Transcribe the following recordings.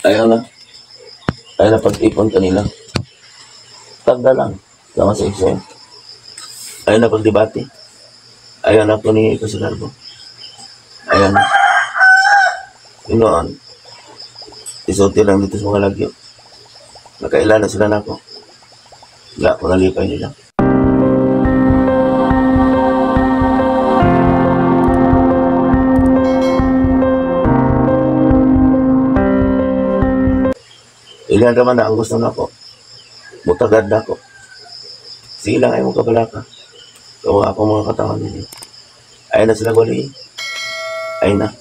Ayaw na. Ayaw na pag-ipon kanila. Tagda lang. Sama sa Excel. Ayaw na pagdebate. Ayaw na po ni Kasilarbo. Ayaw na. Yun. Isulti lang dito sa mga lagyo. Nakailan na sila na ako. Wala ko nalipay nila. Ilan naman na ang gusto na ako. Mutagad na ako. Sila ay mong kabalaka. Kawa ako mga katawan ninyo. Ay na sila wali. Ay na.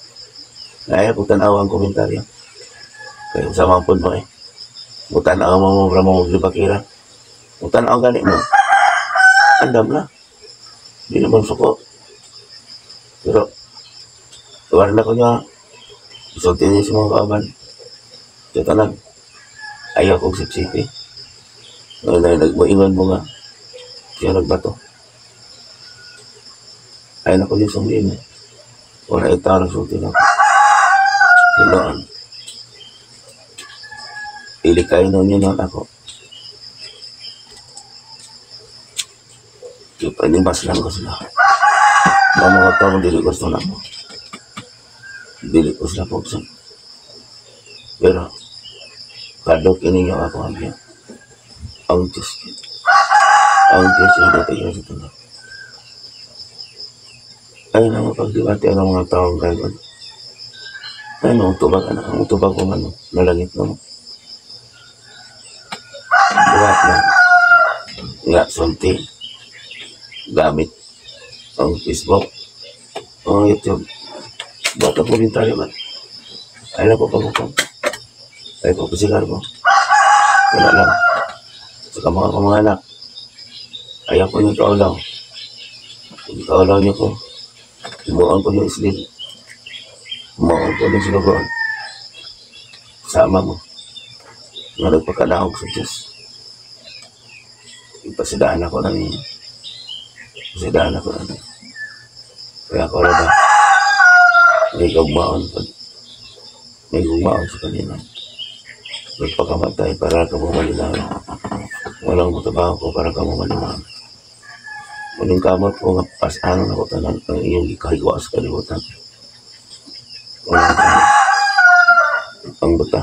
Ay kung tanaw ang komentaryo. Kaya sama po mo eh. Mutanaw mo mo mo maglibakira. Mutanaw gani mo. Andam na. Di naman suko. Pero, tuwar na ko niya. Isulti niya sa mga kaaban. Sa tanan. Ayaw kong sipsipi. Ngayon na nagmuingon mo nga. Siya nagbato. Ayaw na ko yung sumlin eh. Wala itaro sulti na ako. Hiloan. Ilikay na niyo na ako. Ipanimas lang ko sila. Ang mga tao dili gusto na ako. Dili ko sila pugsan. Pero, kadok ininyo ako ang biya. Ang Diyos. Ang Diyos ay datayo sa tanan. Ay na mapagdibate ang mga taong gagawin. Ay na utubag anak. Ang utubag ko man. Nalangit na mo. Buhat na. Nga sulti. Gamit ang Facebook, ang YouTube. Buhat ang komentaryo man. Ay na po pagkukong. Ay po pasigar mo. Wala lang. Sa mga mga anak. Ayaw ko yung kaulaw. Kung kaulaw niyo ko, imuan ko yung islil. Imuan ko yung sinugoan. Sama mo. Nga nagpakadaog sa Diyos. Ipasidaan ako na niya. Pasidaan ako na niya. Kaya ako rin ba? May gugmaon. May gugmaon sa kanila. Nagpakamatay para ka mamalinaw. Walang mutabaho ko para ka mamalinaw. Muling kamot ko nga pasanon ako tanan ang iyong gikahigwa sa kalibutan. Walang kamot. Ang buta.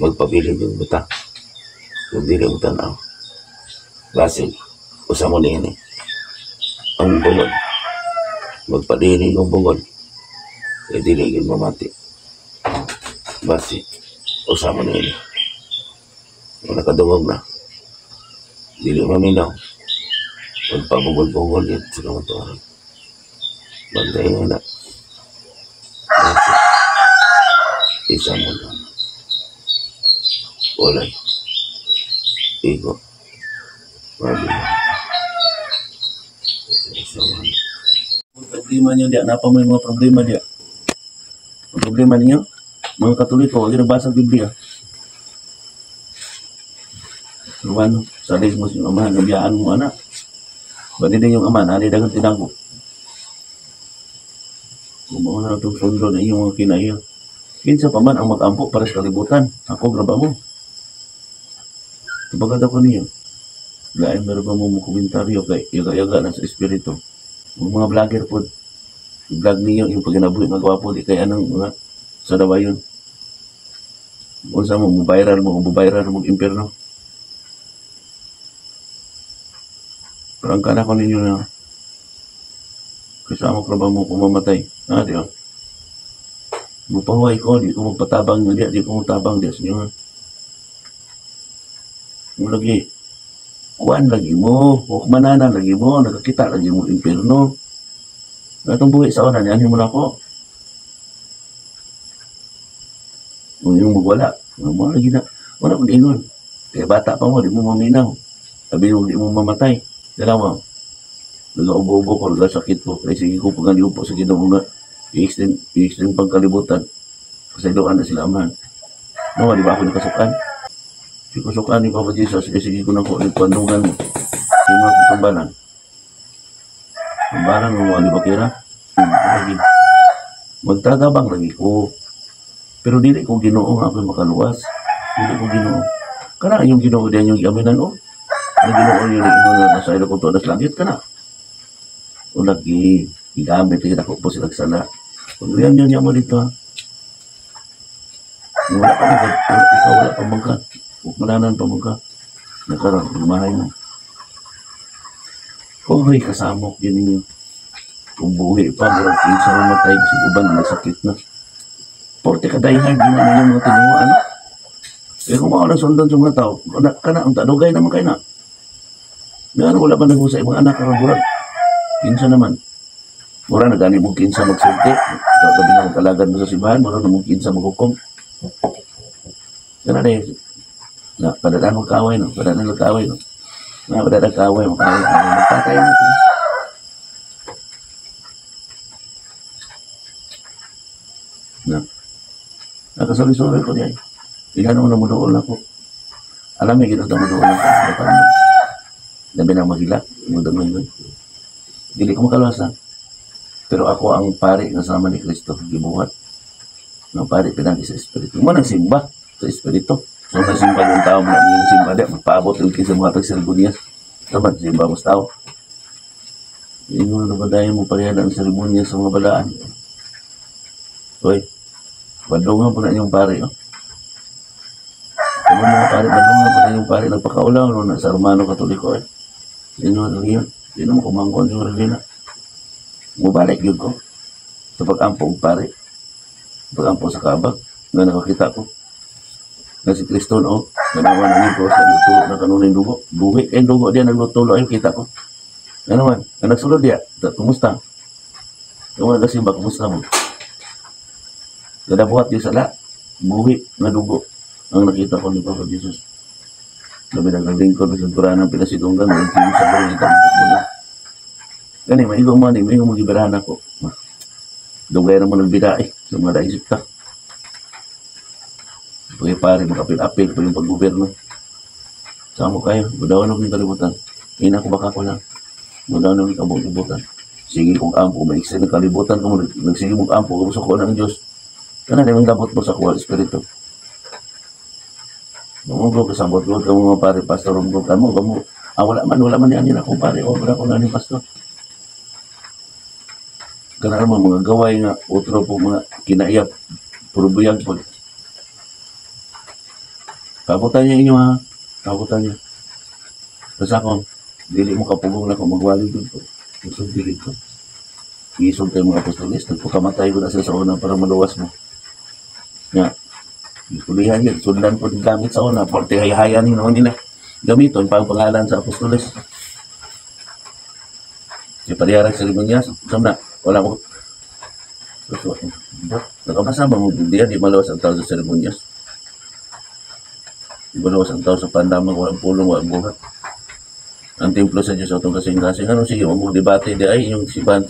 Magpabilin yung buta. Kung dili mo tanaw. Basig, usa mo niini. Ang bungod. Magpadili yung bungod. Kaya dili yun mamati. Basig, usa mo niini. Ang nakadungog na. Dili maminaw. Magpabungol-bungol yun sa kamatuoran. Bantay nga na. Basig, isa mo na. Walay. Igo. Mabila. Isa mo na. Problema niyo diya, napa mo yung mga problema diya. Ang problema niyo, mga Katoliko, huwag nagbasa ang Biblia. Romano, sa mo sa amahan, nabiyaan mo anak. Bali din yung ama, nani dagang tinago. Gumawa na itong sundo na iyong mga kinaiya. Kinsa pa man ang mag-ampo para sa kalibutan. Ako, graba mo. Tubagat ako niyo. Lain meron ba mo komentaryo kay yaga-yaga na sa espiritu. Ang mga vlogger po, i-vlog niyo yung paginabuhi nga gwapo, di kay anong mga sa dawayon. Unsa mo, mo-viral mo, mo-viral mo impyerno. Pero ang kana ko ninyo na kasama ko ba mo kung mamatay? Ah, di ba? Mupahuway ko, di ko magpatabang niya, di ko magtabang diya sa inyo. Mo lagi, kuan lagi mo, hukmananan lagi mo, nakakita lagi mo impyerno. Atong buhi sa una, niyan mo na ako. Kung yung magwala, mo lagi na, wala kong ingon. Kaya bata pa mo, di mo maminaw. Sabi mo, di mo mamatay. Dalawa, nag-aubo-ubo ko, nagkasakit ko. Kaya sige ko, pag po sa Ginoo nga, i-extend pagkalibutan. Pasayloan na sila amahan. No, di ba ako nakasukan? Si kasukan ni Papa Jesus, kaya sige ko na ko, nagpandungan mo. Sino ako tambalan? Tambalan mo, di ba kira? Lagi. Magtatabang lagi ko. Pero dili ko Ginoo nga ako'y makaluwas. Dili ko Ginoo. Kana yung Ginoo diyan yung giaminan o. Ang Ginoo yung ingon nga nasa ilo ko sa langit kana. O lagi gigamit kita ko po sila sala. Kung yan yan mo dito. Wala pa man ikaw, wala pa man ka. Mananan pa man ka. Nakaroon, mahay mo. Hoy, kasamok yun ninyo. Kung buhi pa, murag kinsa mamatay kasi uban masakit na. Porte ka die hard yun ang inyong mga tinuwa, ano? Eh kung mga sundan sa mga tao, kana, ang tadugay naman kayo na. Nga wala ba nag-usay mga anak karon murag? Kinsa naman? Mura na gani mong kinsa magsulti. Gabi na mag-alagad mo sa simbahan, mura na mong kinsa maghukom. Kana na yun. Na, padadaan mong kaaway, no? Padadaan mong kaaway, no? Na, padadaan kaaway, makaaway, magpatay mo sila. Na, nakasuri-suri ko niya. Ilan mo na mudool ako. Alam mo, ginoo na mudool ako. Labi na maghilak, mudool mo. Dili ko makaluwasan. Pero ako ang pari nga sama ni Kristo, gibuhat. Ang pari pinagi sa Espiritu. Mo nang simba sa Espiritu. So nagsimba yung tao, mo yung simba di, magpaabot yung kisa mga tag-seremonyas. Dapat simba mo sa tao. Ingon na ba dahil mo pareha ang seremonya sa mga balaan? Hoy, bandungan po na inyong pari, oh. Kung mga pari, bandungan po na inyong pari, nagpakaulaw, no, sa Romano Katoliko, eh. Sino na yun? Sino mo kumangkon sa Relina? Mubalik yun ko. Sa pag-ampo og pari. Pag-ampo sa kabag, nga nakakita ko. Nga si Kristo, no? Ganawa na niyo ko sa nagtulo na kanunay dugo. Buhi kay dugo diya, naglutulo ay kita ko. Ganawan, nga nagsulod diya. Kumusta? Kung nagasimba, kumusta mo? Gadabuhat di sala, buhi na dugo. Ang nakita ko ni Papa Jesus. Labi na naglingkod sa sinturahan ng pinasidunggan, walang kiyong sa buhay, ito ang pagmula. Gani, maigo man, maigo magibirahan ako. Dugay na mo nagbida eh, sa mga daisip ka. Pag pare, makapil-apil pa yung paggobyerno. Sama kayo, budawan ako yung kalibutan. Ina ko baka ko lang. Budawan ako yung kalibutan. Sige kong ampo, maiksin ng kalibutan ko, nagsige mong ampo, kung sa kuha ng Diyos. Kana na yung labot mo sa kuha, Espiritu. Munggo, kasabot ko, kamo mga pare, pastor, munggo, kamo, kamo. Ah, wala man yan ako, pare, o, wala ko na ni pastor. Kana naman, mga gaway nga, otro po, mga kinaiyap, puro buyag po. Kabutan niya inyo, ha? Kabutan niya. Basta ako, dili mo kapugong na ako, magwali doon po. Isog ko. Isog tayo mga apostolis, nagpakamatay ko na sila sa una para maluwas mo. Nga, ikulihan yun, sundan po din gamit sa una, porte hayahayan yun nila. Gamiton, pang pangalan sa apostolis. Di parehara sa seremonyas, sam na, wala mo. Nakabasa ba mo Biblia, di maluwas ang tao sa seremonyas? Di maluwas ang tao sa pandamang, walang pulong, walang buhat. Ang templo sa Diyos atong kasing-kasing. Ano, sige, wag mo debate di ay inyong siban.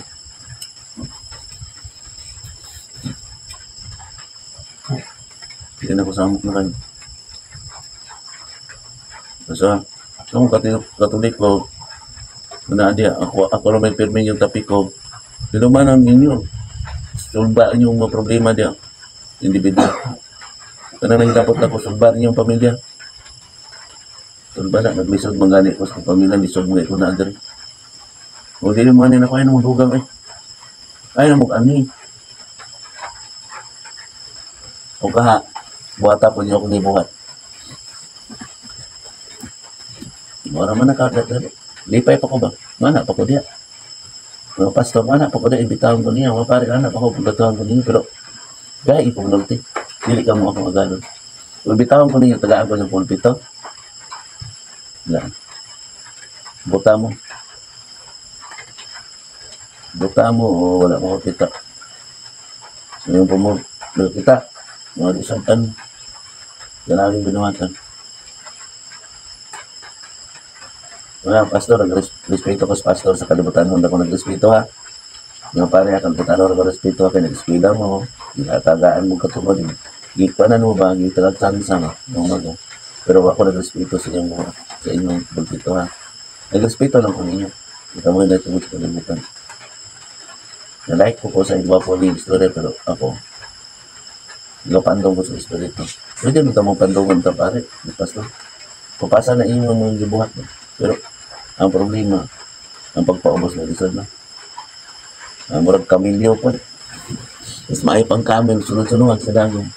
Hindi na ko samok na kayo. Basta, kung Katoliko, na diya, ako lang may pirmin yung tapi ko. Sinumanan ninyo. Sulba inyong mga problema diya. Individual. Kanang nahilapot na ko, sulba ninyong pamilya. Sulba na, naglisod mga gani ko sa pamilya, lisod mga iko na adre. O dili mo ani na ko, ay na maghugang eh. Ay na mag-ani. O kaha, buhata po niyo akong gibuhat. Wala man nakagad. Lipay pa ko ba? Mana pa ko diya. Mga pastor, mana pa ko diya, imbitahan ko niya. Mga pare, ana pa ko, pagdatuhan ko niya. Pero, gaya ipong nulti. Dili ka mo akong agalon. Imbitahan ko niya, tagaan ko niyang pulpito. Wala. Buta mo. Buta mo, o wala mo kita. Ngayon po mo, kita. Mga isang tan. Ganang binuhatan. Mga pastor, nagrespeto ko sa pastor sa kalibutan. Hindi ko nagrespeto ha. Mga pare, kalibutan ako nagrespeto ha. Kaya nag-eskwela mo, ginatagaan mo katungod. Gikpanan mo ba, gitagsan sama. Pero ako nagrespeto sa inyong pulpito ha. Nagrespeto lang ko ninyo. Ito mo hindi tungod sa kalibutan. Na-like ko po sa iba po yung story, pero ako, Gapandong ko sa espiritu. Pwede mo tamong pandungan ta pare, ni pastor. Papasa na inyo mga gibuhat mo. Pero ang problema, ang pagpaubos na lisod na. Ang murag kamilyo po. Mas maayo pang kamil, sunod-sunod sa dagong.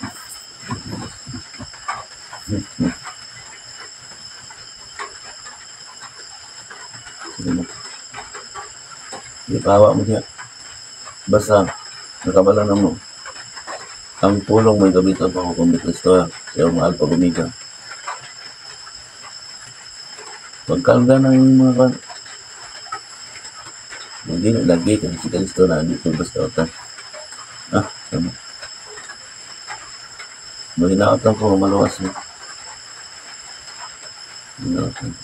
Sige mo. Di pahawa mo diya. Basta, nakabala na mo. Ang pulong may gamiton pa ko kung ni Kristo, siya ang Alpha Omega. Pagkalga ng mga kan, hindi na lagi kasi si Kristo na dito basta utan. Ah, tama. Mahinaot lang ko, maluwas mo. Mahinaot lang.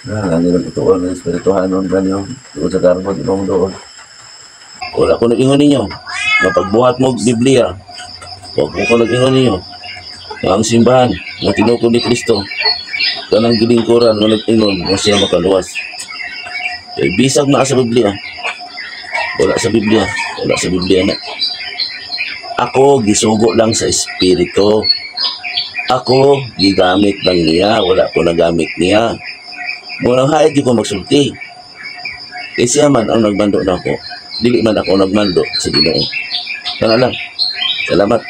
Ah, lagi lang ituon ng espirituhanon ganyo. Doon sa garbo, di ba mo doon? Wala ko nag-ingon ninyo. Mapagbuhat mo Biblia. Huwag ko nag-ingon ninyo. Nga ang simbahan, nga tinukod ni Kristo, kanang gilingkuran nga nag-ingon nga siya makaluwas. Kay bisag na sa Biblia. Wala sa Biblia. Wala sa Biblia na. Ako, gisugo lang sa Espiritu. Ako, gigamit lang niya. Wala ko nagamit niya. Murang hayat di ko magsulti. Kay siya man ang nagmando na ako. Dili man ako nagmando sa Ginoo. Kana lang. Salamat.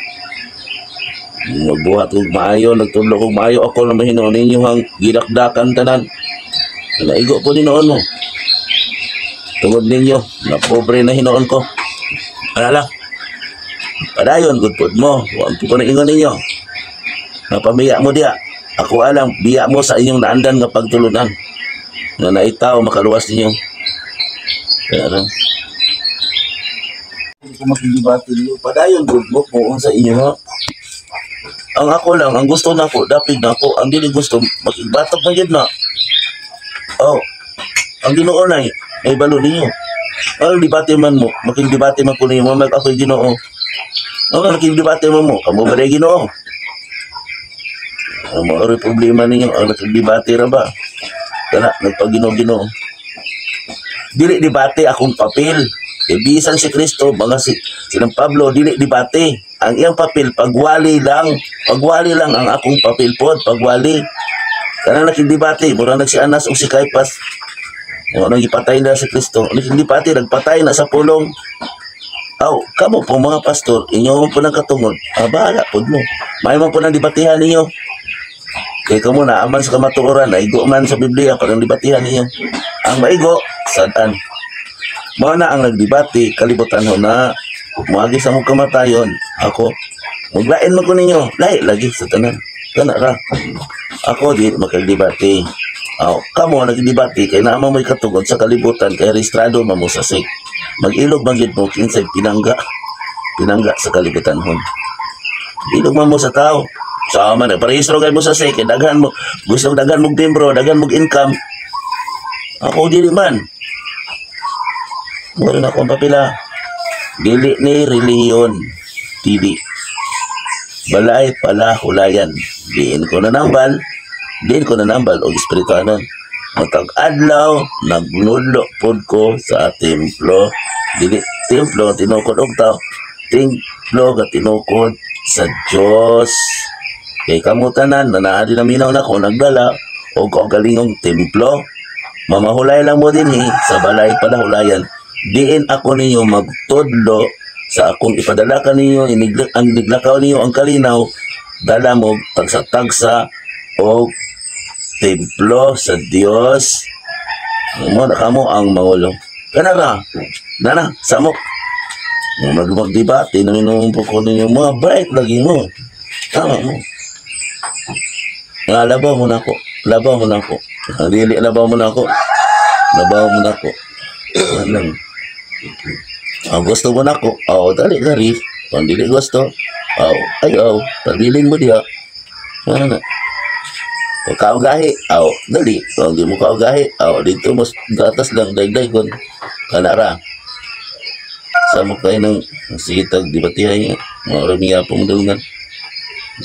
Magbuhat kog maayo, nagtudlo kog maayo ako na mahinuon ninyo ang gidakdakan tanan. Naigo po ni noon mo. Tungod ninyo, na pobre na hinuon ko. Kana lang. Padayon, good food mo. Huwag ko na ingon ninyo. Napamiya mo diya. Ako alam, biya mo sa inyong naandan nga pagtulunan. Nga naitaw, makaluwas ninyo. Kaya lang. Hindi ko makidibate ninyo. Padayon, good mo kung sa inyo ha. Ang ako lang, ang gusto na ako, dapig na ako. Ang dili gusto, makigbatok na yun na. Oh, ang Ginoo na may balo ninyo. Ang debate man mo, makigdebate man ko ninyo, mamag ako'y Ginoo. Ang nakigdebate man mo, kamo ba rin Ginoo? Ang mga problema ninyo, ang nakigdebate ra ba? Kana, nagpag-Ginoo-Ginoo. Dili debate akong papel. Ibisan si Kristo, mga silang Pablo, dili debate. Ang iyang papel, pagwali lang. Pagwali lang ang akong papel pod, pagwali. Kana nakigdebate, mura nag si Anas o si Caiphas. Mura nang gipatay na si Kristo. Nakigdebate, nagpatay na sa pulong. Aw, kamo po mga pastor, inyo po ng katungod. Ah, bahala pod mo. May man po ng debatihan ninyo. Kay kamo na aman sa kamatuoran, naigo man sa Biblia parang debatihan ninyo. Ang maigo, sad-an. Mao na ang nagdebate, kalibutan ho na. Moagi sa mong kamatayon, ako, maglain man ko ninyo, lahi lagi sa tanan. Kana ra. Ako di makagdebate. Aw, kamo nagdebate kay naa mo'y katugod sa kalibutan kay rehistrado man mo sa SEC. Mag-ilog man gyud mo kinsay pinangga. Pinangga sa kalibutan hon. Ilog man mo sa tao. Sa man parehistro kay mo sa SEC kay daghan mo gusto daghan mong membro, daghan mong income. Ako dili man. Wala na akong papila. Dili ni relihiyon. Dili. Balay pala hulayan. Diin ko nanambal. Diin ko nanambal og espirituanon. Matag adlaw nagnudlo pod ko sa templo. Dili templo tinukod og tao. Templo nga tinukod sa Dios. Kay kamo tanan na naa din naminaw nako nagdala og kaugalingong templo. Mamahulay lang mo dinhi sa balay pala hulayan. Diin ako ninyo magtudlo sa akong ipadala kaninyo ang niglakaw ninyo ang kalinaw dala mo tagsa-tagsa og templo sa Dios. Mo na kamo ang mangulo. Kana ra. Nana, samok. Magdebate na minuong po ko ninyo mga bright lagi mo. Tama mo. Nga labaw mo na ako. Labaw mo na ako. Dili labaw mo na ako. Labaw mo na ako. Ano? Ang gusto mo na ako. Oh, dali gari. Kung dili gusto, oh, ayaw. Pabilin mo diha. Ano na? Kung kaugahi, oh, dali. Kung di mo kaugahi, oh, dito mas gatas lang, dayday kon. Kana ra. Sa mo kayo ng sitag, di ba tihay nga? Mga ramiya pong dungan.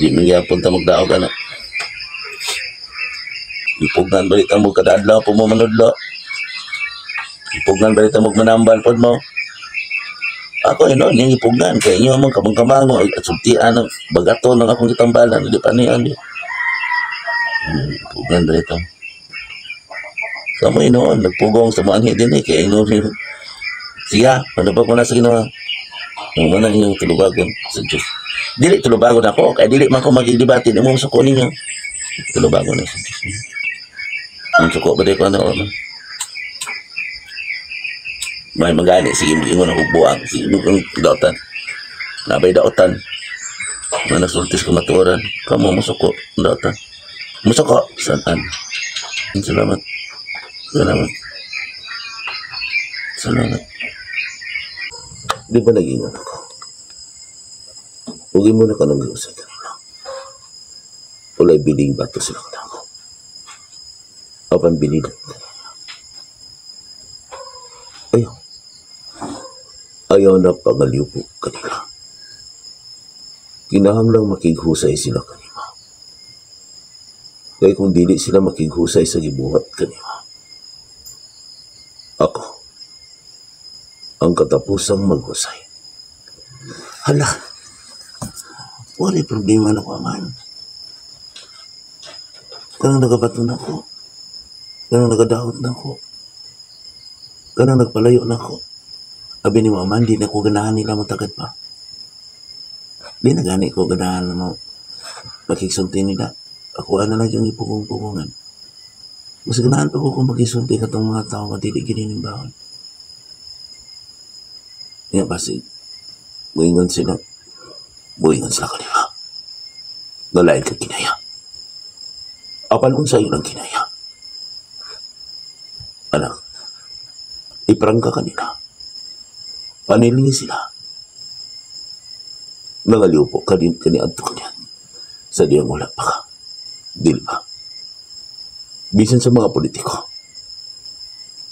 Di magyapon ta magdaog ana. Ipugnan balik mo kada adlaw po mo manudlo. Ipugnan balik mo manambal pod mo. Ako ino niyang ipugnan kay inyo man kabang kamango at sultian ang bagato ng akong gitambalan di pa niya. Pugnan dito. Kamo inoon nagpugong sa mga anhi din eh kay ingon siya ano ba ko na sa Ginoo. Ang mana inyong tulubagon sa Diyos. Dili tulubagon ako kay dili man ko magidebate nimo suko ninyo. Tulubagon na sa Diyos. Ang suko ba di ko ano? May magani sige ingon ako buang sige ingon daotan. Nabay daotan. Mga nagsultis ko matuoran. Kamo musuko daotan. Musuko saan? Salamat. Salamat. Salamat. Di ba nag-ingon ako? Huwag mo na ka nang giusay kanila. Wala'y biling bato sila kanako. Apan bilin. Ayaw. Ayaw na pangaliupo kanila. Kinahanglang makighusay sila kanila. Kaya kung dili sila makighusay sa gibuhat kanila, ako ang katapusang maghusay. Hala, wala'y problema na ko, aman. Kanang nagabato na ko. Kanang nagadaot na ko. Kanang nagpalayo na ko. Abi ni mo, aman, di na ko ganahan nila matagad pa. Di na gani ko ganahan na mo makigsulti nila. Ako ano lang yung ipugong-pugongan. Mas ganahan pa ko kung makisulti katong mga tao nga dili gini ning bawon. Nga basig, muingon sila. Muingon sila kanila. Nalain ka kinaya. Apan unsa ilang kinaya. Anak, iprangka kanila. Panilingi sila. Nangaliupo ka din kaniadto kaniya. Sa diyang wala pa ka. Dili ba? Bisan sa mga politiko,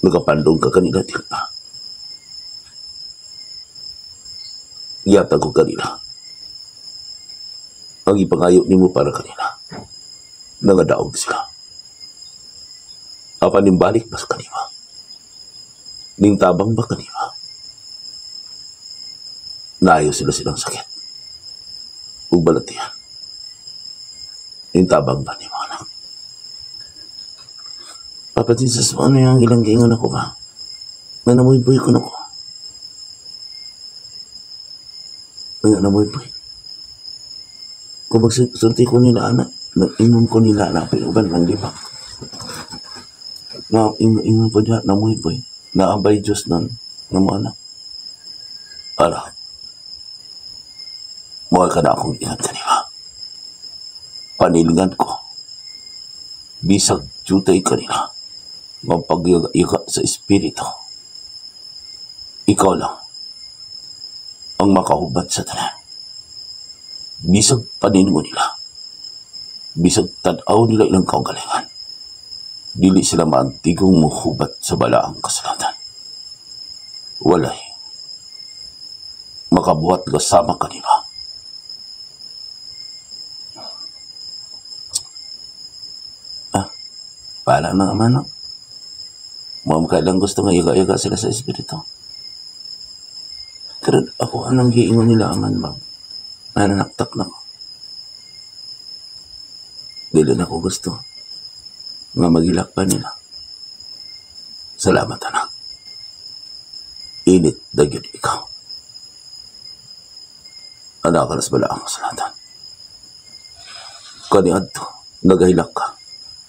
nagapandong ka kanila, dili ba? Yatag ko kanila. Ang ipangayo nimo para kanila. Nangadaog sila. Apan nimbalik ba sa kanila? Ningtabang ba kanila? Naayo sila silang sakit. Ug balatian. Ningtabang ba nimo, anak? Papa Jesus, ano yung ilang giingon ako ba? Nga namoy-boy ko na ko. Nga namoy-boy. Kung magsulti ko nila, anak, nag-ingon ko nila, anak, pero uban lang, di ba? Nga, ingon ko niya, namoy-boy. Naabay Diyos nun, nga mo, anak. Ala, buhay ka na akong ingat kanila. Panilingan ko. Bisag jutay kanila. Mapag-iga sa espiritu. Ikaw lang ang makahubad sa tanan. Bisag paningo nila. Bisag tanaw nila ilang kaugalingan. Dili sila maantigong muhubat sa balaang kasalatan. Walay makabuhat kasama kanila. Ah, pala mga manok. Mga kailang gusto nga yaga-yaga sila sa espiritu. Pero ako anong giingon nila aman bang? Nananaktak na ko. Dili na ko gusto nga magilak pa nila. Salamat anak. Init na gyud ikaw. Anak ka nas bala ang kasalatan. Kaniadto, nagahilak ka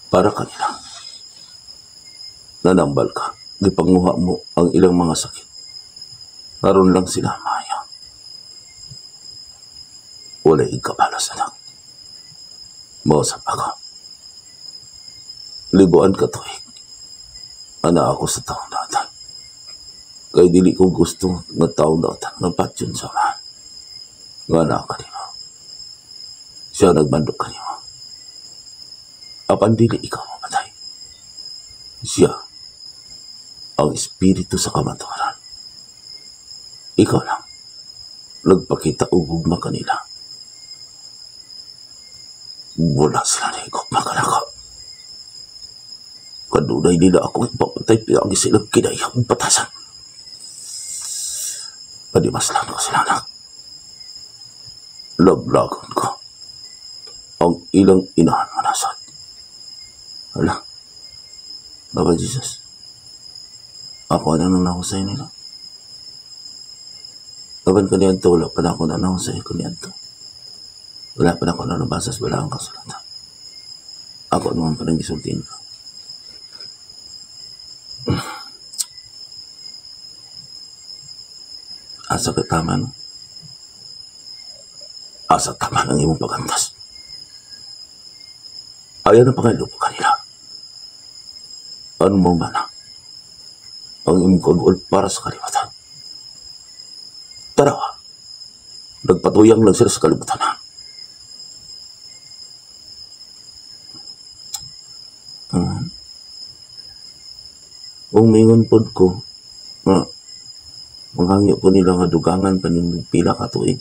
para kanila. Nanambal ka, gipanguha mo ang ilang mga sakit. Naroon lang sila maya. Wala'y ikabalas, anak. Mausap ako. Libuan ka tuig. Ana ako sa taong datan. Kay dili ko gusto nga taong datan nga patyon sa man. Nga na ka nimo. Siya nagmandok ka nimo. Apan dili ikaw mamatay. Siya ang espiritu sa kamatuoran. Ikaw lang nagpakita og gugma kanila. Wala sila na gugma kanako. Kanunay nila ako ipapatay, pinagi silang kinayang batasan. Padimaslan ko sila, anak. Laglagon ko ang ilang inahan nga nasad. Hala, Baba Jesus, ako na nang nahusay nila. Kaban ko niyan wala pa na ako na nahusay ko niyan. Wala pa na ako na nabasa sa balaang kasulatan. Ako naman pa nang gisultiin ko. Asa ka tama, no? Asa tama ng imong pagantas. Ayaw na pangalupo kanila. Ano mo man ang imong kagul para sa kalibutan? Tarawa, nagpatuyang lang sila sa kalibutan na. Kung mingon pod ko, nga, manghangyo po nila nga dugangan pa ning pila ka tuig.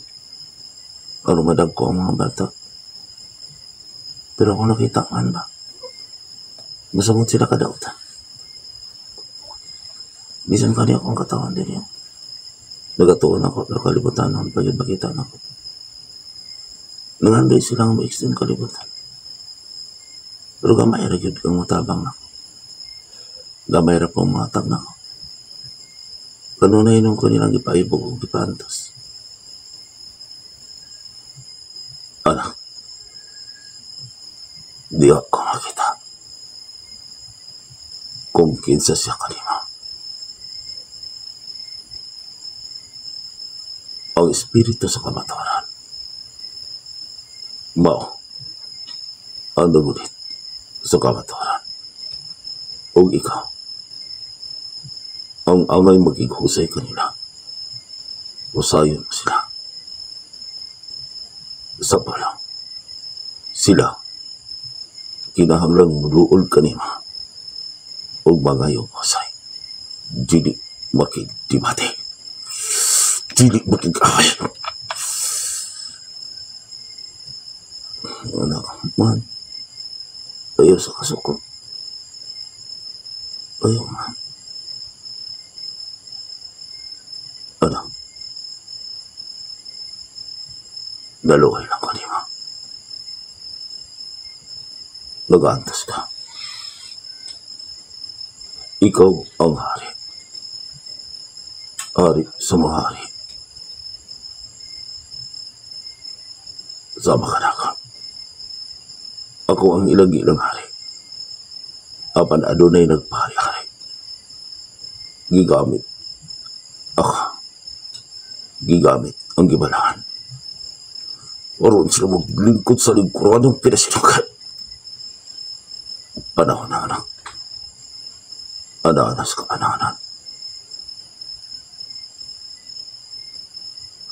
Aron madag ko ang mga bata. Pero kung nakita man ba, masamot sila kadautan. Bisan kani akong katawan din yun. Nagatuon ako, pero kalibutan ako, pag makita na ako. Nangandoy sila nga mo-extend kalibutan. Pero gamay ra gyud kang motabang nako. Gamay ra pong matag nako. Kanunay nung ko nilang gipaibog og gipantas. Anak, di ako makita kung kinsa siya kanimo. Ang espiritu sa kamatuoran mao ang nagulit sa kamatuoran. Ug ikaw ang angay magighusay kanila. Usayon mo sila. Sa pala, sila kinahanglang muluol kanima ug mangayo husay. Dili makigdibate. Dili makig-away. Anak, man. Ayaw sa kasuko. Ayaw, man. Anak, naluhay lang kanima. Nag-aantas ka. Ikaw ang hari. Hari sa mga hari. Sama ka na ka. Ako ang ilang-ilang hari. Apan adunay nagpahari-hari. Gigamit ako. Gigamit ang gibalahan. Aron sila maglingkod sa lingkuran ng pinasinukan. Panahon na, anak. Ana-ana sa kapanahonan.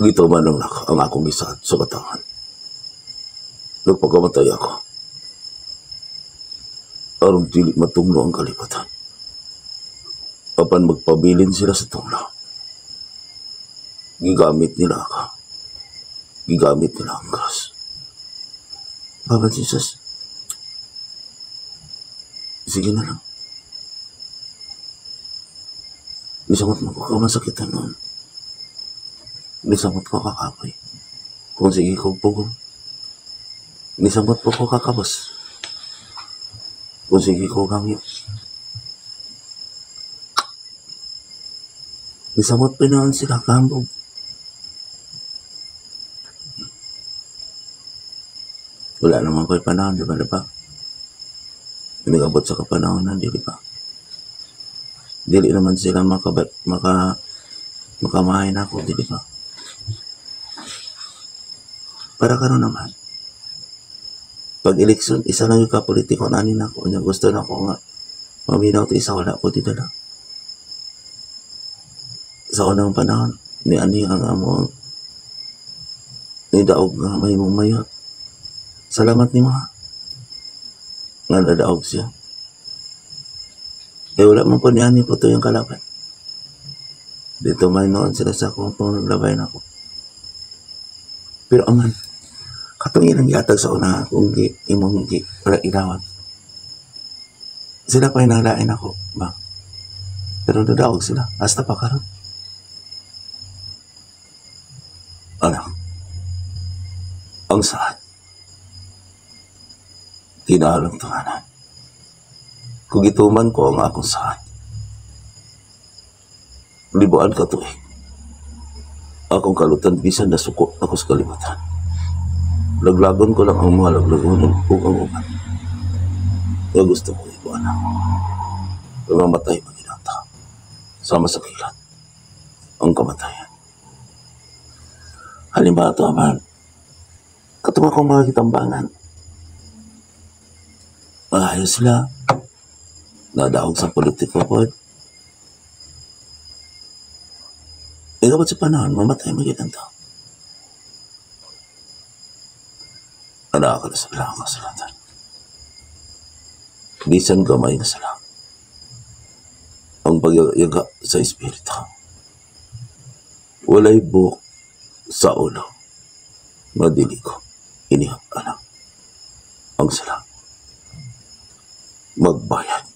Gituman lang nako ang akong gisaad sa katangan. Nagpakamatay ako. Aron dili matunglo ang kalibutan. Apan magpabilin sila sa tunglo. Gigamit nila ako. Gigamit nila ang cross. Baba Jesus, sige na lang. Nisamot mo ko kamasakitan noon. Nisamot ko kakapoy. Kung sige ko pugong. Nisamot po ko kakabos. Kung sige ko gangyo. Nisamot pa noon sila kambog. Wala naman ko'y panahon, di ba, di ba? Nag-abot sa kapanahonan, di ba? Dili naman sila makamahay na ako, di ba? Para karon naman, pag eleksyon, isa lang yung kapolitiko na anin ako. Nya gusto na ako nga, maminaw to isa, wala ko dito lang. Sa unang panahon, ni ani ang amo, ni daog nga may mong mayor. Salamat ni mga. Nga nadaog siya. Eh wala man po ni ani po to yung kalaban. Dito may noon sila sa akong panglabay na ako. Pero aman, katong ilang giatag sa una kung gi, imong gi, wala ilawan. Sila pa inalain ako, ba? Pero nadaog sila, hasta pa karon. Ang saad, kinahanglang tumanan. Kung gituman ko ang akong saad, libuan ka tuig, akong kalutan bisan nasuko ako sa kalibutan. Laglagon ko lang ang mga laglagon ug ang uban. Nga gusto ko ibuan ako. Mamatay man ang tao. Sama sa kilat ang kamatayan. Halimbawa ito, man, katong akong mga gitambangan. Maayos sila. Nadaog sa politiko po. Ikaw sa panahon, mamatay mo ang tao. Anak ka na sa lang kasalatan. Bisan gamay na sala. Ang pagyaga sa espiritu. Walay buhok sa ulo. Madili ko. Inihap anak. Ang sala. Magbayad.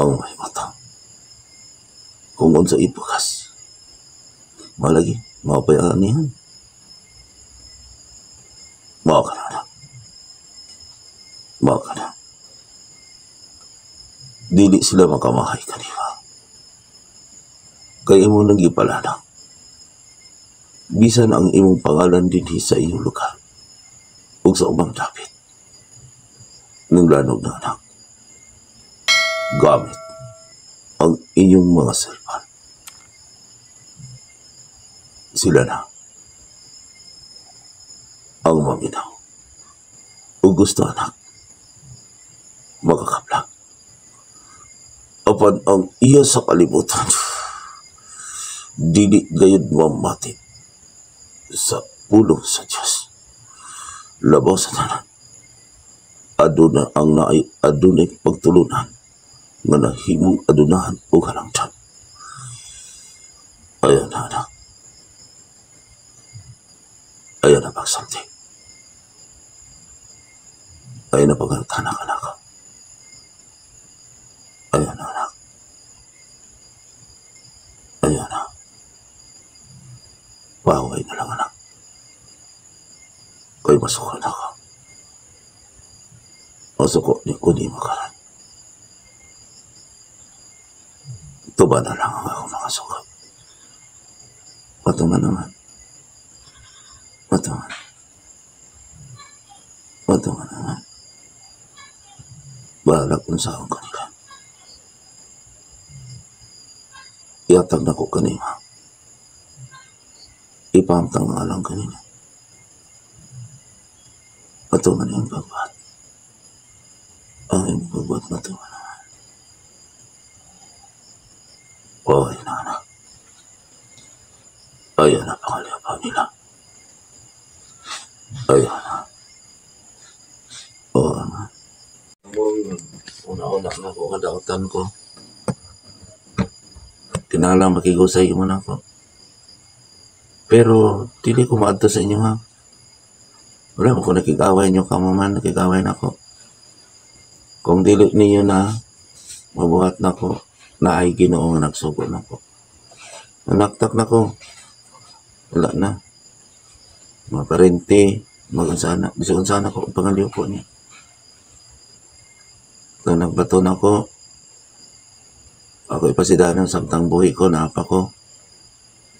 Ang may utang. Kung unsa ipakas. Malagi, mapayaan niyan. Mao ka na, anak. Mao ka na. Dili sila makamahay kanila. Kay imo nang gipalana. Bisan ang imong pangalan dinhi sa inyong lugar ug sa ubang dapit. Nang lanog na anak. Gamit ang inyong mga cellphone. Sila na ang maminaw. O gusto anak, makakaplag. Apan ang iya sa kalibutan, dili gayud mamati sa pulong sa Diyos. Labaw sa tanan, aduna ang naay adunay pagtulunan nga nahimong adunahan o halangdon. Ayan na anak. Ayan na pagsanti. Ayan na pagtanak anak. Ayan na anak. Ayan na. Paway na lang anak. Kay masuko na ako. Masuko ni ko di makaran. Tuba na lang ang ako makasuko. Patuman naman. Patuman. Patuman naman. Bahala kung sa akong kanila. Iatag na ko kanima. Ipahamtang nga lang kanina. Patuman yung pagbuhat. Ang iyong pagbuhat matuman naman. Oy, na anak. Ayan na pangalipaw nila. Ayan na. Oo, ama. Una-una na ako kadautan ko. Kinahanglan makigusay mo na ako. Pero dili ko maadto sa inyo ha. Wala mo ko nakig-away nyo kamo man, nakig-away na ako. Kung dili ninyo na, mabuhat na ko, na ay Ginoo nga nagsugo na ko. Nanaktak na ko. Wala na. Mga parente, magansana, bisag sana ko, pangaliw ko niya. Nung nagbato na ko, ako ipasidanan samtang buhi ko, naapa ko.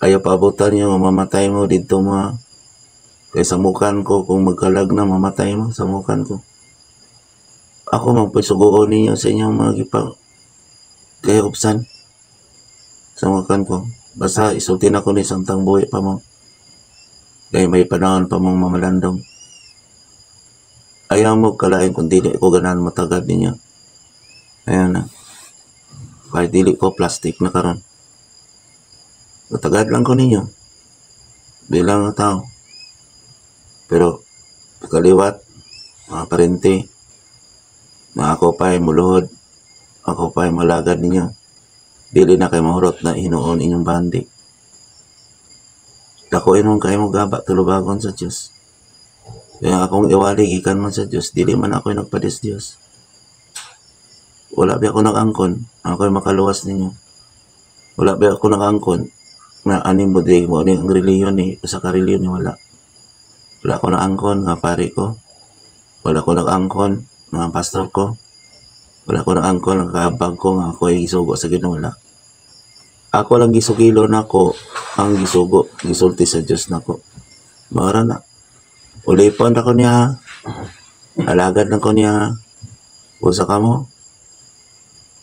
Ayaw paabutan niyo, mamatay mo dito mo. Kaya samukan ko, kung magkalag na, mamatay mo, samukan ko. Ako magpasugoon ninyo sa inyong mga gipang kaya upsan. Samukan ko. Basta isultin ako ni samtang buhi pa mo. Kaya may panahon pa mong mamalandong. Ayaw mo kalain kung dili ko ganahan matagad ninyo. Ayan na. Kahit dili ko plastic na karon. Matagad lang ko ninyo. Bilang nga tao. Pero kaliwat, mga parente, na ako pa'y muluhod, ako pa'y malagad ninyo. Dili na kay mahurot na hinuon inyong bandi. Dako inong kayo mo gaba tulubagon sa Diyos. Kaya akong iwali gikan man sa Diyos, dili man ako'y nagpadis Diyos. Wala ba ako nag-angkon, ako'y makaluwas ninyo. Wala ba ako nag-angkon na aning mo di mo ni ang reliyon ni usa ka reliyon ni wala. Wala ko naangkon nga pari ko. Wala ko nag-angkon nga pastor ko. Wala ko naangkon nga kaabag ko nga ako ay gisugo sa Ginoo, wala. Ako lang gisugilo nako ang gisugo, gisulti sa Dios nako. Mao na. Ulipon ako niya. Alagad na ko niya. Usa kamo.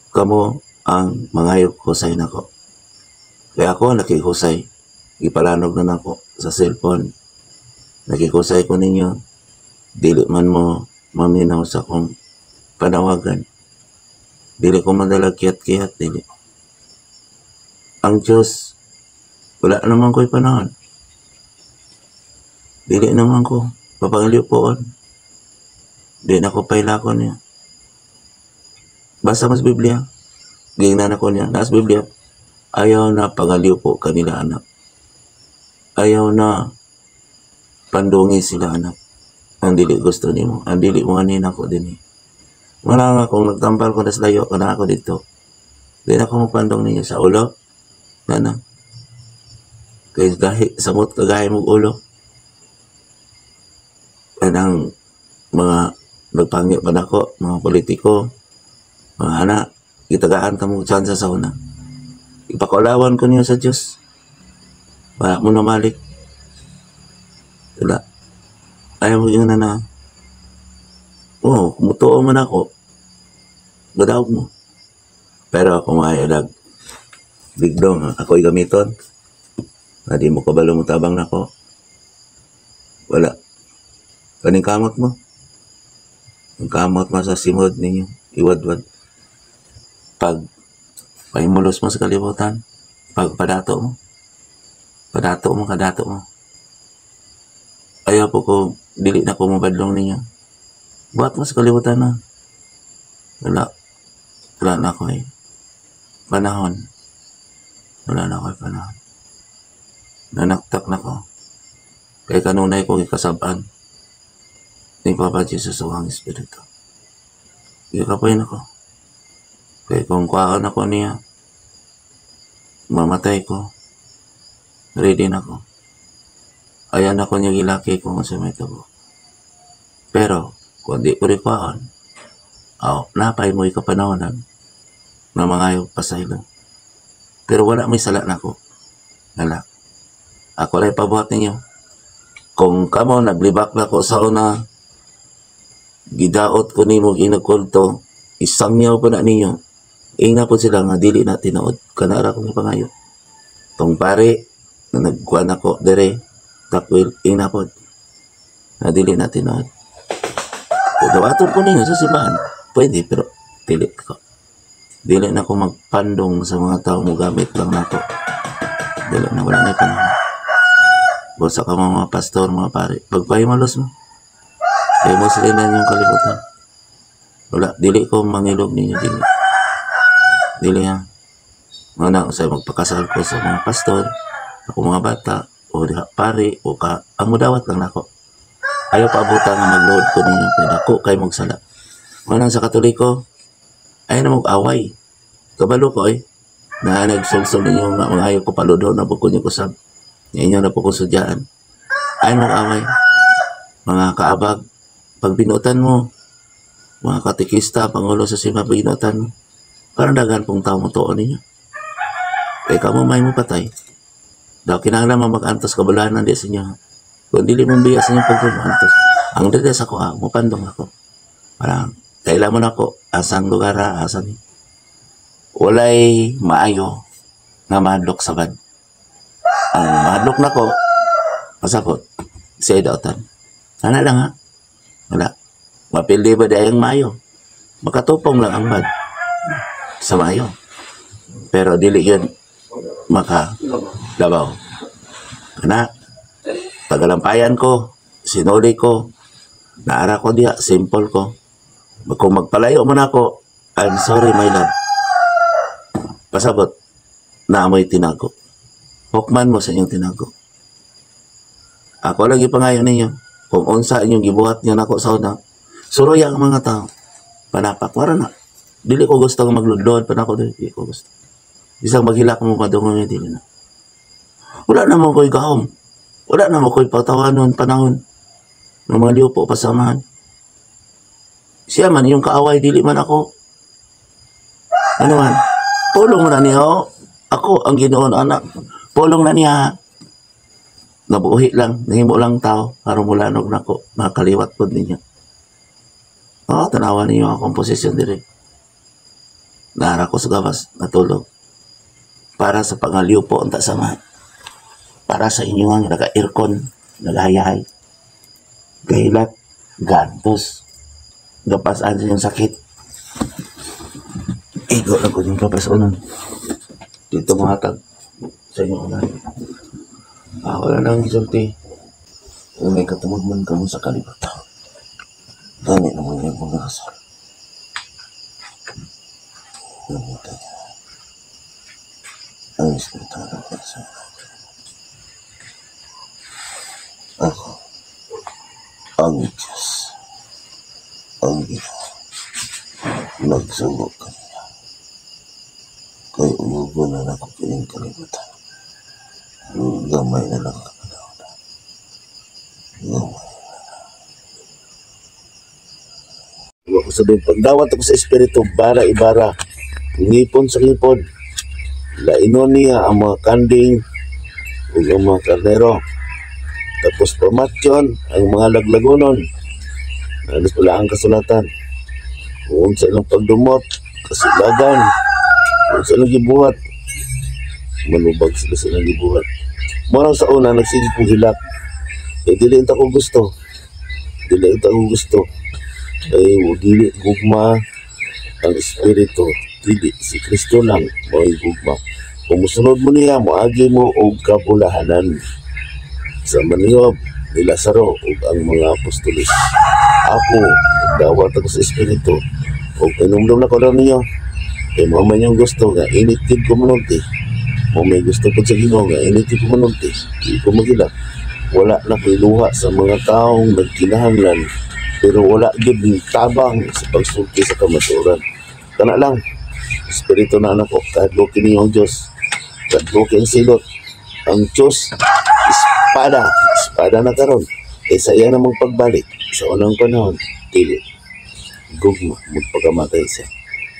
Kamo ang mangayok husay nako. Kaya ako nakihusay. Gipalanog na nako sa cellphone. Nakikusay ko ninyo. Dili man mo maminaw sa akong panawagan. Dili ko madala kiyat-kiyat. Dili. Ang Diyos, wala naman ko'y panahon. Dili naman ko. Papangaliw poon. Di na ko pailakon niya. Basta mas Biblia. Gingnan ako niya. Nasa Biblia. Ayaw na pangaliw po kanila, anak. Ayaw na pandungi sila, anak. Ang dili gusto nimo. Ang dili mo anin ako din eh. Wala nga kung nagtampal ko na sa layo, kana ako dito. Di na ako magpandong ninyo sa ulo. Na. Kay gahi, samot kagahi mong ulo. Kanang mga nagpangyo pa nako, mga politiko, mga anak, gitagaan ka mo tsansa sa una. Ipakaulawan ko niyo sa Diyos. Wala mo na malik. Wala. Ayaw mo yun na na. Oh, kumutuo man ako. Gadawag mo. Pero kung ay alag, bigdong, ako'y gamiton. Na di mo kabalo mo tabang nako. Wala. Kaning kamot mo. Ang kamot mo sa simod ninyo. Iwadwad. Pag pahimulos mo sa kalibutan, pag padato mo, padato mo, kadato mo. Ayaw po ko, dili na ko mabadlong ninyo. Buhat mo sa kalibutan na. Wala. Wala na ako eh. Panahon. Wala na ako eh, panahon. Nanaktak na ko. Kay kanunay ko gikasab-an ni Papa Jesus o ang Espiritu. Gikapoy na ko. Kay kung kuhaan ako niya, mamatay ko. Ready na ko. Ayan ako niya gilaki kung sa may tabo. Pero, kung di ko rin kuhaan, aw, napay mo ikapanahonan na mga pasaylo. Pero wala may sala na ako. Wala. Ako lang ipabuhat ninyo. Kung kamo naglibak na ko sa una, gidaot ko nimo inagkulto, isangyaw pa na ninyo. Ingna po sila nga dili na tinuod. Kanara ko pangayo. Tong pare na nagkuan ako dere, takwil, ingna po na dili na tinuod. Kung dawaton ko ninyo sa simbahan, pwede, pero dili ko. Dili na ko magpandong sa mga tao mo gamit lang nako. Dili na, wala na panahon. Bosa ka mga pastor, mga pare. Pagpahimalos mo. Kaya mo sila na yung kalibutan. Wala, dili ko mangilog ninyo, dili. Dili ha. Mga na, sa magpakasal ko sa mga pastor, ako mga bata, o diha pare, o ka, ang mudawat lang nako. Ayaw paabutan nga mag-load ko ninyo, kaya dako kay magsala. Wala sa Katoliko, ayaw na mag-away. Kabalo ko eh. Na nagsulsul ninyo nga mga ayaw ko paludo na po ko niyo kusab. Inyo na po ko sudyaan. Ayaw mag-away. Mga kaabag, pag binutan mo, mga katikista, pangulo sa simba, binutan mo, parang daghan pong tao mo tuon ninyo. Kaya kamo may mo patay. Daw kinahanglan mo mag-antos kabulanan di sa inyo. Kung dili mong biya sa inyong pagtumo, antos. Ang dili sa ko, ah, mupandong ako. Parang, kailan mo na ako, asang lugar ha, asang. Walay maayo nga mahadlok sa bad. Ang mahadlok na ko, pasabot, siya dautan. Sana lang ha. Wala. Mapildi ba di ang maayo? Makatupong lang ang bad sa maayo. Pero dili yun makalabaw. Kana, tagalampayan ko, sinuli ko, naara ko diya, simple ko. Kung magpalayo man ako, I'm sorry, my love. Pasabot, na amoy tinago. Hukman mo sa inyong tinago. Ako lagi pa ngayon ninyo. Kung unsa inyong gibuhat niyo nako sa una, suroya ang mga tao. Panapak, wala na. Dili ko gusto nga magludlod, pa nako dili ko gusto. Isang maghilak mo padungo niya, dili na. Wala na mo ko'y gahom. Wala na mo ko'y patawanon panahon. Ng mga liupo pasamahan. Siya man yung kaaway, dili man ako. Ano man? Pulong na niya, oh. Ako ang Ginoon anak. Pulong na niya. Nabuhi lang, nahimo lang tao, aron mulanog nako, makaliwat pod ninyo. Oh, tanawa ninyo ang akong posisyon diri. Nara ko sa gawas, natulog. Para sa pangaliw po ang samahan. Para sa inyo ang naga-aircon, nagahayahay. Gahilat, gantos. Gapasaan sa inyong sakit. Igo lang ko yung papasonon. Dito mahatag sa inyong unan. Ako na lang gisulti. Kung may katumod man kamo sa kalibutan. Gani naman yung mga rason. Namutan niya. Ang Espiritu ng Diyos. Ako, ang Diyos, ang Ginoo, nagsugo kaniya. Kay uyugon na nako kining kalibutan. Gamay na lang kapanahon. Gamay. Ako sa doon, pagdawat ako sa Espiritu, bara ibara, ngipon sa ngipon, lainon niya ang mga kanding ug ang mga karnero. Tapos pamatyon ang mga laglagonon. Alos wala ang kasulatan. Kung sa ilang pagdumot, kasilagan, kung sa ilang gibuhat, manubag sila sa ilang gibuhat. Mura sa una, nagsige kong hilak. Eh, dili ta ko gusto. Dili ta ko gusto. Ay, dili gugma ang Espiritu. Dili, si Kristo lang mo'y gugma. Kung musunod mo niya, moagi mo og kabulahanan. Sa manihob ni Lazaro ug ang mga apostoles. Ako, nagdawat ako sa Espiritu. Ug inumdum na ko lang ninyo. Kay mao man yung gusto nga init gid ko manulti. Mao may gusto pud sa Ginoo nga init gid ko manulti. Di ko magila. Wala na ko'y luha sa mga taong nagkinahanglan pero wala gyud ning tabang sa pagsulti sa kamatuoran. Kana lang, Espiritu na anak ko, kahadloki ninyo ang Diyos. Kahadloki ang silot. Ang Diyos, espada. Espada na karon. Kay sa iya namang pagbalik, sa unang panahon, dili. Gugma, magpakamatay siya.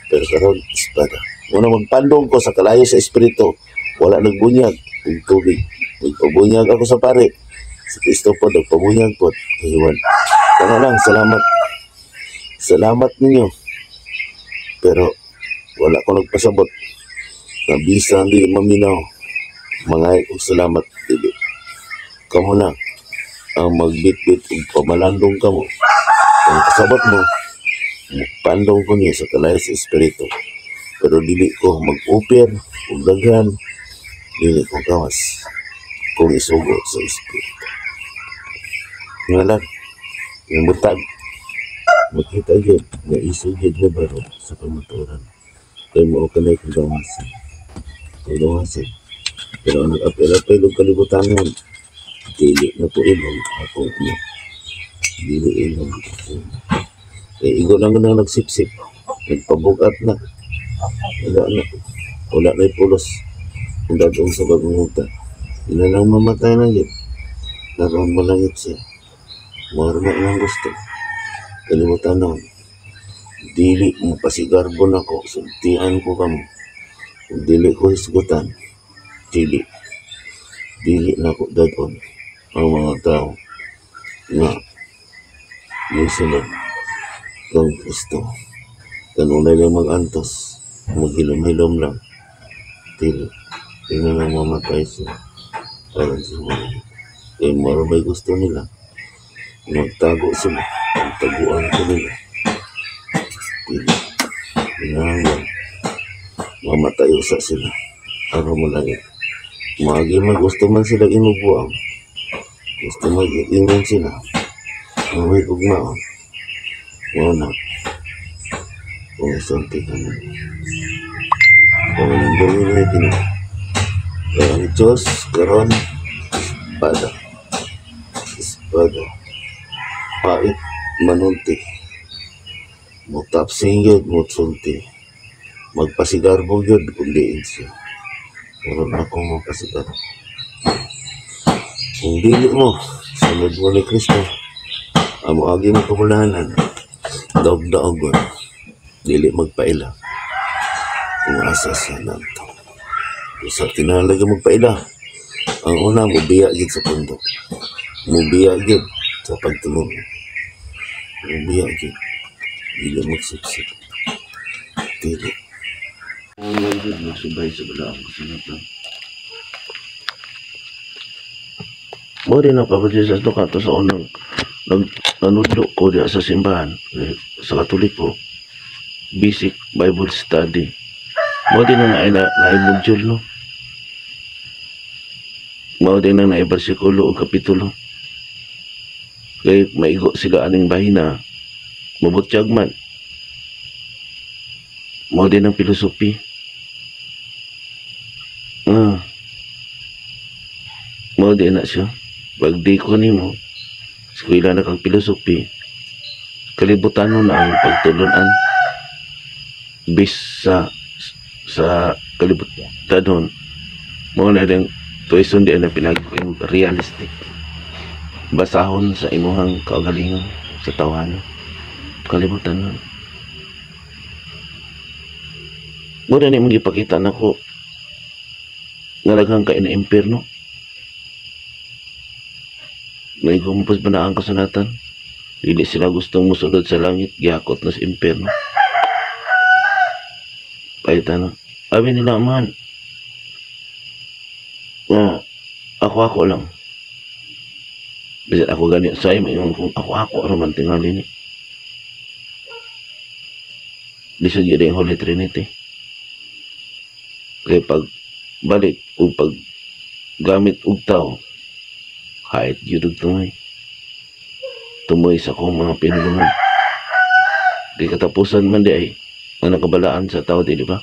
Pero karon, espada. Una magpandong ko sa kalayo sa Espiritu, wala nagbunyag, ug tubig. Nagpabunyag ako sa pare. Sa Kristo po, nagpabunyag po. Kahiwan. Kana lang, salamat. Salamat ninyo. Pero wala ko nagpasabot. Na bisan di maminaw. Mga og salamat dili. Kamo na ang magbitbit ug pamalandong kamo. Kung kasabot mo, pandong ko niya sa kalayo sa Espiritu. Pero dili ko mag-upir ug daghan, dili ko gawas kung isugo sa Espiritu. Nga lang, yung butag, makita gyud nga isugid na baro sa kamatuoran. Kay mao kanay kong gawasan. Kung gawasan. Pero ang nag-apil-apil og kalibutanon, dili na po ilong akong ina. Dili ilong akong ina. Kay igo lang na nagsipsip. Nagpabugat na. Wala na. Wala na pulos. Ang dadong sa bagong huta. Di na lang mamatay na yun. Naroon mo langit siya. Mara na ilang gusto. Kalimutan na. Dili mo pasigarbo na ko. Sultian ko kamo. Kung dili ko hisgutan, dili. Dili na ko dadon ang mga tao nga musunod kang Kristo. Kanunay lang mag-antos, maghilom-hilom lang. Dili. Di na lang mamatay siya. Aron sa mga. Kaya mara may gusto nila. Magtago sila. Magtaguan ko nila. Dili. Di na lang mamatay usa sila. Aron mo langit. Maagi man gusto man sila inubuang. Gusto mag-ingon sila. May ugmaon. Mao na. Kung isulti ka na. Kung nandungin niya kini. Kaya ang Diyos karon espada. Espada. Pait manulti. Mutapsing yun, mutsulti. Magpasigarbo yun kung diin siya. Pero ako magpasigarbo. Kung dili mo, sunod mo ni Kristo, Amo agi mo kabulahanan, daog-daogon, dili magpaila. Kung asa siya nanto. Sa kinahanglan ka magpaila. Ang una, mubiya gid sa pundok. Mubiya gid sa pagtulong. Mubiya gid. Dili magsipsip. Dili. Ang gid magsubay sa balaang kasulatan. Mo rin ang Papa Jesus no kato sa unang nanudlo ko diya sa simbahan sa Katoliko, basic Bible study. Mo din na na module no. Mao din na naay bersikulo o kapitulo. Kay maigo sila aning bahina, mabutyag man. Mao din ang philosophy. Ah. Mao din na siya. Pag di ko nimo, eskwela na kang philosophy, kalibutan mo na ang pagtulunan bis sa kalibutan. Mao na rin tuwison di na pinag realistic. Basahon sa imuhang kaugalingon sa tawanan. Kalibutan nun. Mao na ni mong gipakita nako nga daghang kay na impierno. May gumpos ba na ang kasulatan? Dili sila gustong musulod sa langit, gihakot na sa impierno. Pahita na. Abi nila man. Nga, ako-ako lang. Bisan ako gani sa imo, ingon kung ako-ako raman tingali ni. Lisod gyud ang Holy Trinity. Kaya pag balik o pag gamit og tao, kahit yun og tumoy. Tumoy sa akong mga pinulungan. Di katapusan man di ay ang nakabalaan sa tao, di ba?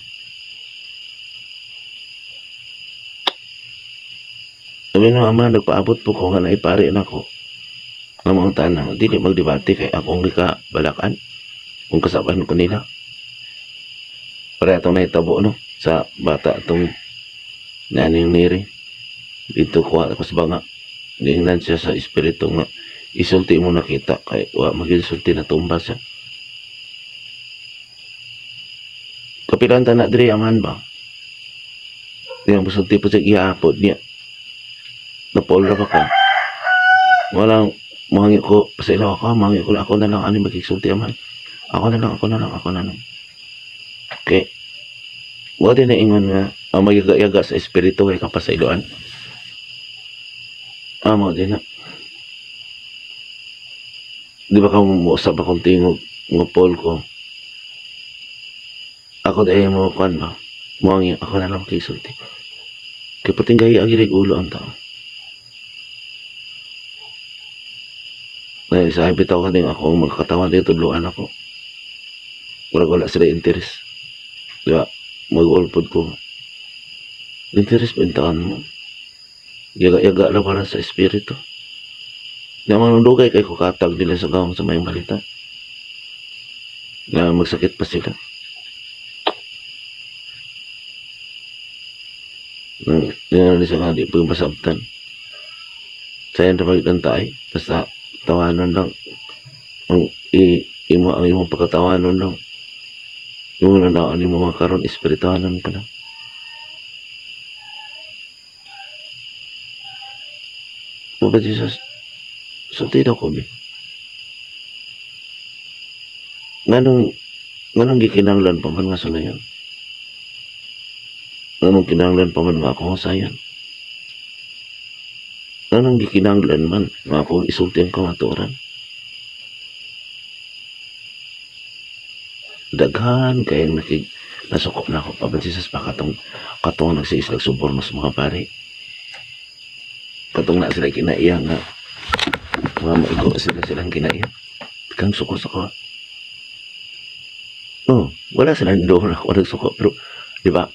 Sabi ng ama, nagpaabot po ko nga naipari na ko. Ang mga tanang, dili magdebate kay akong gikabalakan kung kasaban ko nila. Para itong nahitabo, no? Sa bata itong naning niri. Dito kuha ako sa banga. Giingnan siya sa espiritu nga isulti mo nakita kay wa magisulti na tumba siya. Kapilan ta na diri aman ba? Diyang musulti po siya giapod niya. Napol ra ba ka? Walang mangi ko sa ilaw ako, mangi ko ako na lang ani magigsulti aman. Ako na lang, ako na lang, ako na lang. Okay. Wa din na ingon nga ang magyaga-yaga sa espiritu kay kapasayloan. Amo din na. Di ba ka mo-usap akong tingog nga Paul ko? Ako dahil mo kuan ba? Muangi ako na lang kisulti. Kay patinggay ang gilig ulo ang tao. Dahil sa bitaw ka din ako ang magkatawan dito, tudloan ako. Wala sila interest. Di ba? Mag-ulpod ko. Interest pa yung taon mo. Yaga-yaga lang para sa espiritu. Di man dugay kay kukatag nila sa gawang sa mayong balita. Na magsakit pa sila. Di na sa nga, di pa yung pasabtan. Sayan na pagkantay. Basta tawanan lang. Ang imo ang imong pagkatawanan lang. Yung nanaan mo mga karon, espirituanan ka lang. Papa Jesus, sulti daw ko, bi. Nganong gikinahanglan pa man nga sulayan? Nganong kinahanglan pa man nga ako sayan? Nganong gikinahanglan man nga ako isulti ang kamatuoran? Daghan kayong nasuko na ako. Papa Jesus, pa katong nagsiislag suborno sa mga pare. Katong na sila kinaiya nga mga maigo sila silang kinaiya. Kang suko sa ko. Oh, wala sila doon ako nagsuko. Pero, di ba?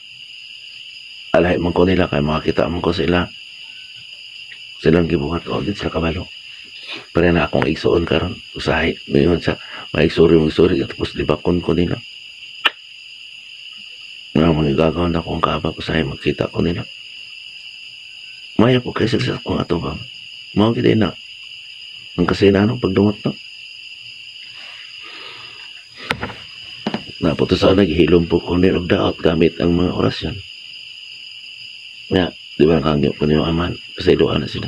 Alay man ko nila kaya makakita man ko sila. Silang gibuhat ko. Agad sila kabalo. Pero na akong igsuon karon. Usahay. Ngayon sa maigsuri, magsuri. Tapos libakon ko nila. Nga mga gagawin na akong kabak. Usahay magkita ko nila. Maya po kaysa sa akong atubang. Mao gid na. Ang kasinanong pagdumot no. Napunta sa naghilom po ko ni og daot gamit ang mga orasyon. Nga, di ba nakangyo ko niyo aman, pasayloan na sila.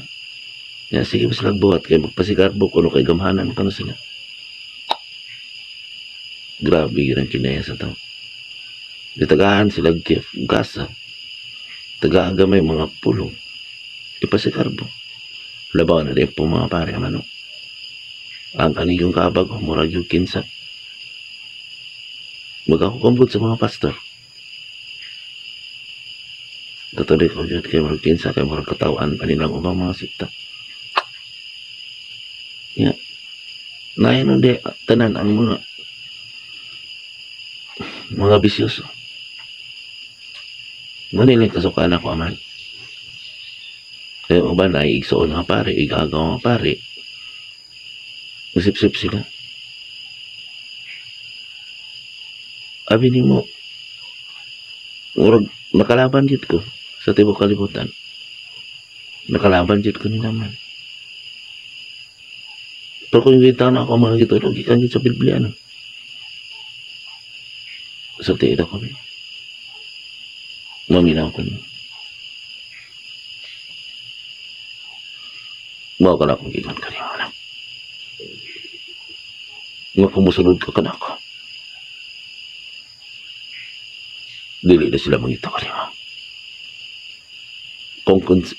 Nga, sige ba silang buhat, kay magpasigarbo ko no kay gamhanan ko na sila. Grabe yun ang kinaya sa tao. Ditagahan sila gift, gasa. Tagaan gamay mga pulong. Ipasigarbo. Labaw na din po mga pare, ano. Ang kaniyong kabag, murag yung kinsa. Magkakukambot sa mga pastor. Katolik ko yun, kay murag kinsa, kay murag katawan pa nilang ubang mga sikta. Yeah. Nayan di, tanan ang mga bisyoso. Ngunit lang kasukaan ako, aman. Kaya uban ay igsoon nga pare, igagaw nga pare. Nasipsip sila. Abi nimo, murag nakalaban jud ko sa tibuok kalibutan. Nakalaban jud ko ni naman. Pero kung kita na ako mga gitulog, gikan jud sa Biblia, no? Sa tiid ako ni. Maminaw ko ni. Mao ka na akong gikan kanimo, anak. Nga kung musulod ka kanako, dili na sila mangita kanimo.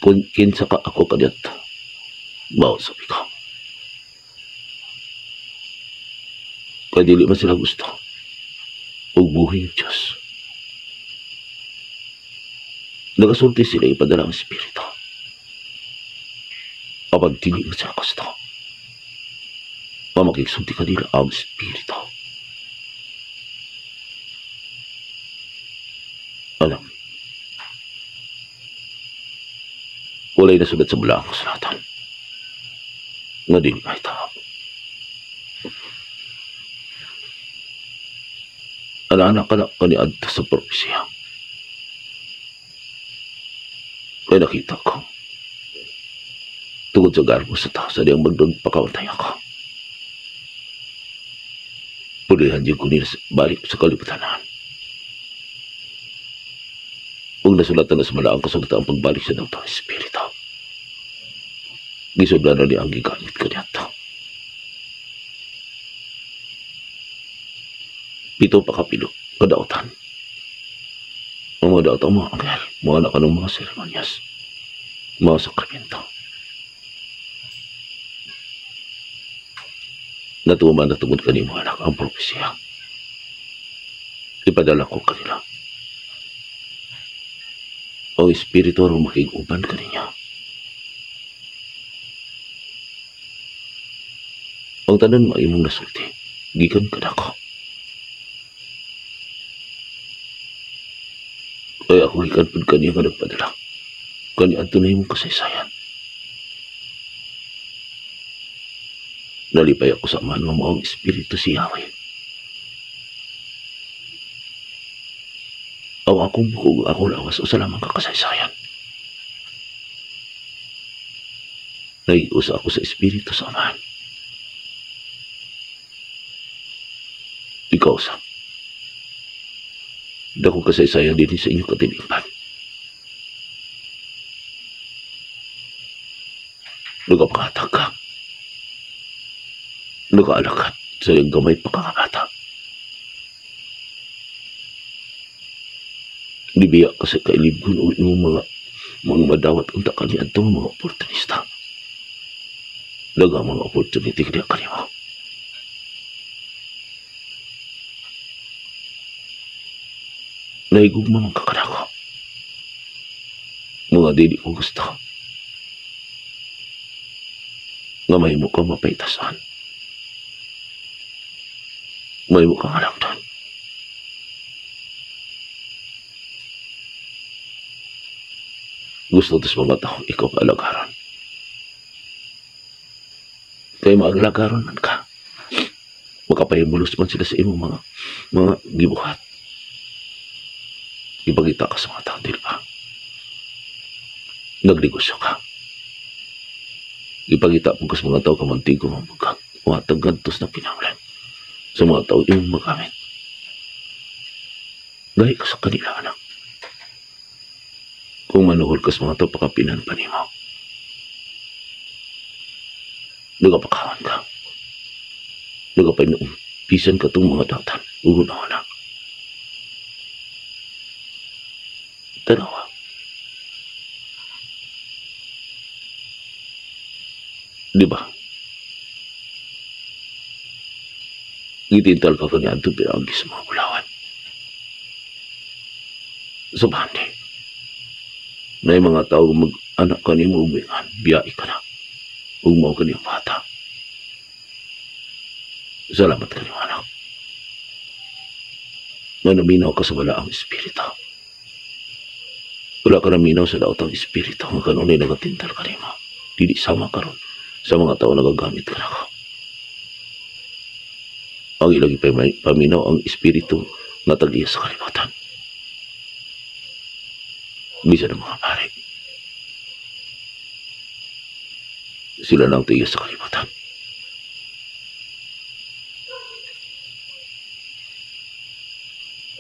Kung kinsa ka ako kaniadto, mao sabi ko. Kaya dili man sila gusto og buhing Diyos. Nagasulti sila ipadala ang espiritu. Kapag dili man sila gusto, pamakigsulti kanila ang espiritu. Alam, walay nasulat sa balaang kasulatan nga dili mahitabo. Anak ka na kaniadto sa propesya. Kaya nakita ko, tungod sa garbo sa tao, sa diyang magdod pakamatay ako. Pulihan diyang ko nila balik sa kalibutanan. Huwag nasulatan na sa malaang kasulatan ang pagbalik sa daw ng espiritu. Gisudlan na niya ang gigamit ko niya. 7 pa kapilo, kadautan. Ang mga daot ang mga anghel, mga anak ng mga seremonyas, mga sakramento. Natuman na tungod kanimo, anak, ang propesya. Ipadala ko kanila. Ang espiritu ang makig-uban kaninya. Ang tanan maimong nasulti, gikan kanako. Kaya ako gikan pud kaniya nga nagpadala. Kani adto na imong kasaysayan. Nalipay ako sa man nga mao ang espiritu si Yahweh. Aw akong bukog, ako lawas, usa lamang ka kasaysayan. Naiusa ako sa espiritu sa Amahan. Ikaw sa dakong kasaysayan din sa inyong katinipan. Nagapakatag ka. Nag-aalakat sa iyong gamay pakakabata. Dibiya ka sa kailibgon o imong mga madawat unta kani adtong mga oportunista. Daga mga opportunity kaniya kanimo. Nahigugma man ka kanako. Mga dili ko gusto nga mahimo ka mapaytasan. Mahimo ka nga langdan. Gusto tos mga tao ikaw paalagaran. Kaya maagalagaran man ka. Makapahimulos man sila sa imong mga gibuhat. Ipagita ka sa mga tao, di ba? Nagnegosyo ka. Ipagita mo ka sa mga tao kamantigo mga magkag. Mga tagantos na kinahanglan sa mga tao imong magamit. Lahi ka sa kanila, anak. Kung manuhol ka sa mga to, pakapinan pa nimo. Nagapakawan ka. Nagapainom. Bisan ka itong mga datan. Ugo na, anak. Tanawa. Di ba? Gitintal ka kanya ito pinagi sa mga bulawan. Sa bandi. Na yung mga tao mag-anak ka niyo, umingan, biyai ka na. Ugmaw ka niyang bata. Salamat ka niyo, anak. Nga naminaw ka sa wala ang espiritu. Wala ka naminaw sa daot ang espiritu. Nga kanunay nagatintal ka niyo. Dili sama ka ron sa mga tao nagagamit ka na ka. Ang ilang paminaw ang espiritu nga tag-iya sa kalibutan. Bisa ng mga pare. Sila na ang tiya sa kalibutan.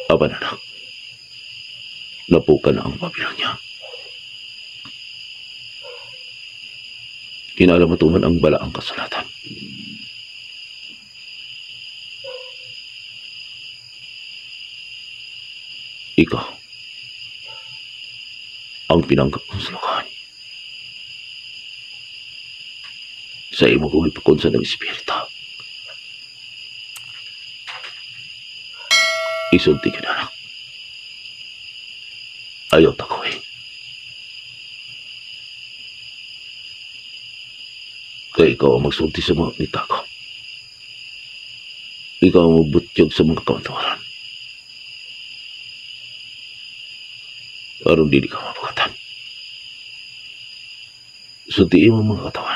Apan anak, napuka na ang Babilonya. Kinalamat ang balaang kasulatan. Ikaw ang pinanggap kong sulukan. Sa imo kong ipakunsa ng espiritu. Isulti ka na, anak. Ayaw takoy. Kaya ikaw ang magsulti sa mga nitako. Ikaw ang magbutyog sa mga kamanturan. Aron dili ka mapagatan. Sultiin mo mga katawan.